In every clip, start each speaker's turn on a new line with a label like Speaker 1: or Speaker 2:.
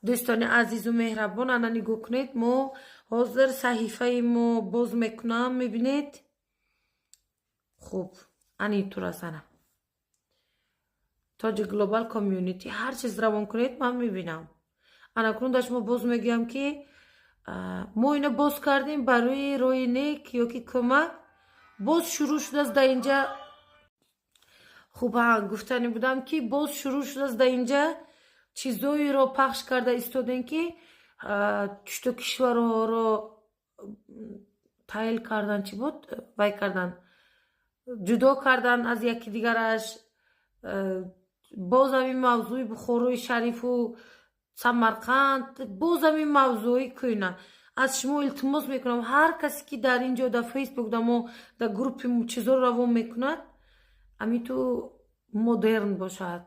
Speaker 1: Дӯстони азизу меҳрабон, ана нигоҳ кунед, мо ҳозир саҳифаи мо боз мекунам, мебинед. Хуб, ани турасана Тоҷи Global Community, ҳар чиз равон кунед, ман мебинам. Ана кунун дар шумо боз мегӯям, ки мо ина боз кардем барои роҳи нек ё ки кӯмак. Боз шурӯъ шудааст дар инҷа. Хуб, гуфтанӣ будам, ки боз шурӯъ шудааст дар инҷа, чизоеро пахш карда истодем, ки чуто кишварҳоро тайл кардан, чӣ буд, вай кардан, ҷудо кардан аз яки дигараш. Боз ҳамин мавзӯи Бухорои Шарифу Самарқанд, боз ҳамин мавзӯи кӯйна. Аз шумо илтимос мекунам, ҳар касе ки дар ин ҷо, дар Фейсбук, да мо дар группи чизоро равон мекунад, ҳамин ту модерн бошад,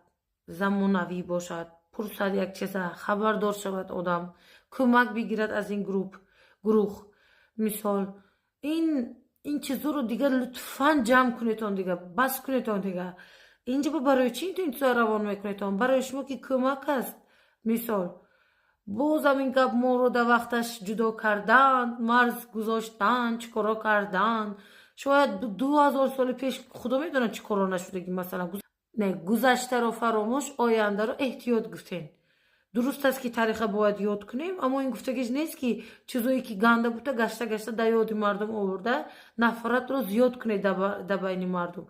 Speaker 1: замонавӣ бошад, пурсад як чиза, хабардор шавад одам, кӯмак бигирад аз ин групп, гурӯҳ. Мисол, ин чизоро дигар лутфан ҷамъ кунедон, дига бас кунедон. Дига инҷа ба барои чӣ ин чизоро равон мекунедон? Барои шумо ки кӯмак аст. Мисол, бозам ин гап, моро дар вақташ ҷудо кардан, марз гузоштан, чӣ коро кардан. Шояд 2000 соли пеш, худо медонад, чӣ коро нашудаги. Масалан, не, гузаштаро фаромӯш, ояндаро эҳтиёт гуфтем. Дуруст аст, ки тариха бояд ёд кунем, аммо ин гуфтагиш нест, ки чизое ки ганда буда, гашта гашта дар ёди мардум оварда, нафратро зиёд кунед дар байни мардум.